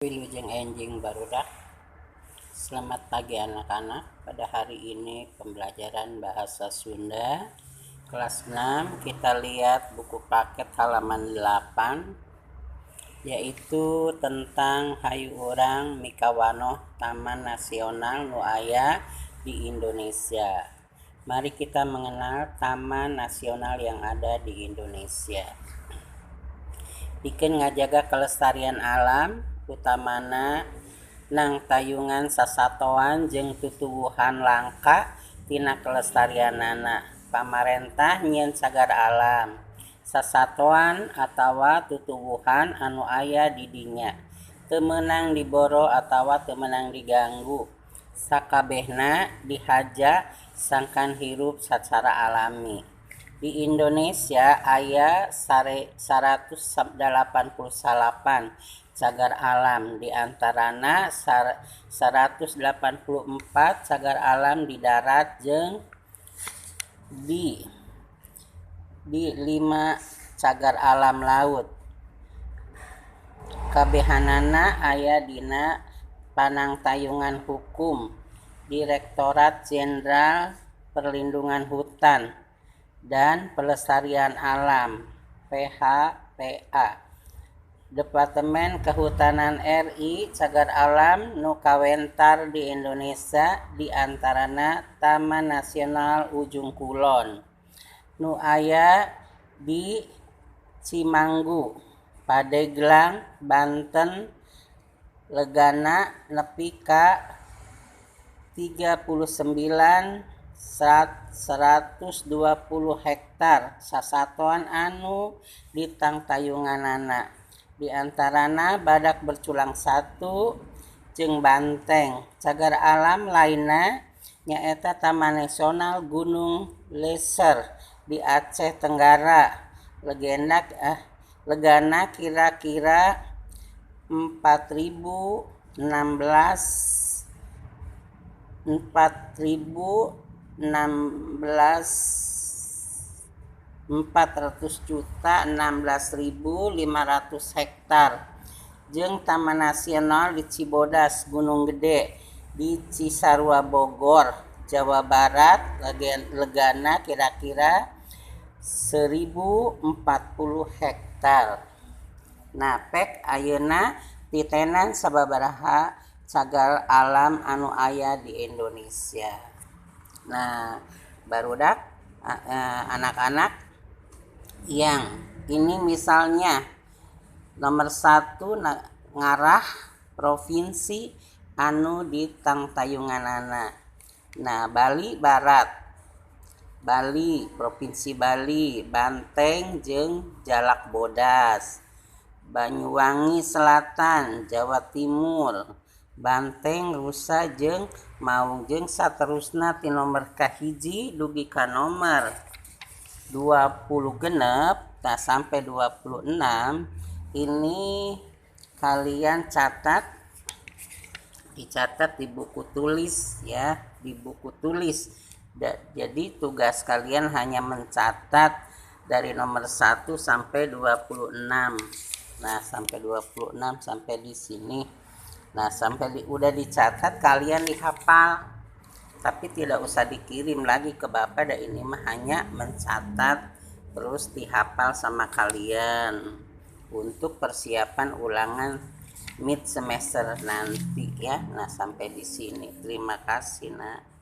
Wilujeng enjing, barudak. Selamat pagi, anak-anak. Pada hari ini pembelajaran bahasa Sunda kelas 6, kita lihat buku paket halaman 8, yaitu tentang Hayu Urang Mikawanoh Taman Nasional nu aya di Indonesia. Mari kita mengenal taman nasional yang ada di Indonesia. Pikeun ngajaga kelestarian alam, utamana nangtayungan sasatoan jeung tutuwuhan langka tina kelestarianana, pamarentah nyieun cagar alam. Sasatoan atawa tutuwuhan anu aya di dinya teu meunang diboro atawa teu meunang diganggu. Sakabehna dihaja sangkan hirup sacara alami. Di Indonesia aya 189 cagar alam, di antarana 184 cagar alam di darat jeung di 5 cagar alam laut. Kabehanana aya dina panangtayungan hukum Direktorat Jenderal Perlindungan Hutan dan Pelestarian Alam PHPA, Departemen Kehutanan RI. Cagar alam nu kawentar di Indonesia di antarana Taman Nasional Ujung Kulon nu aya di Cimanggu, Pandeglang, Banten, legana nepi ka 39 120 hektar sasatoan anu ditangtayunganana, di antarana badak berculang satu jeung banteng. Cagar alam lainna nyaeta Taman Nasional Gunung Leuser di Aceh Tenggara, legenda legana kira-kira 4016 4016 400.016.500 hektar, jeung Taman Nasional di Cibodas Gunung Gede di Cisarua, Bogor, Jawa Barat, legana kira-kira 1040 hektar. Nah, pek ayeuna titenan sababaraha cagar alam anu aya di Indonesia. Nah, barudak, anak-anak, yang ini misalnya nomor 1 ngarah provinsi anu ditangtayunganana. Nah, Bali Barat, Bali, Provinsi Bali, Banteng jeung Jalak Bodas. Banyuwangi Selatan, Jawa Timur, Banteng, Rusa jeung Maung, jeung saterusna ti nomor kahiji dugi ka nomor 26 nah sampai 26. Ini kalian catat, dicatat di buku tulis ya, di buku tulis. Jadi tugas kalian hanya mencatat dari nomor 1 sampai 26. Nah, sampai 26, sampai di sini. Nah, sampai udah dicatat, kalian dihafal, tapi tidak usah dikirim lagi ke Bapak dan ini mah hanya mencatat terus dihafal sama kalian untuk persiapan ulangan mid semester nanti ya. Nah, sampai di sini. Terima kasih, Nak.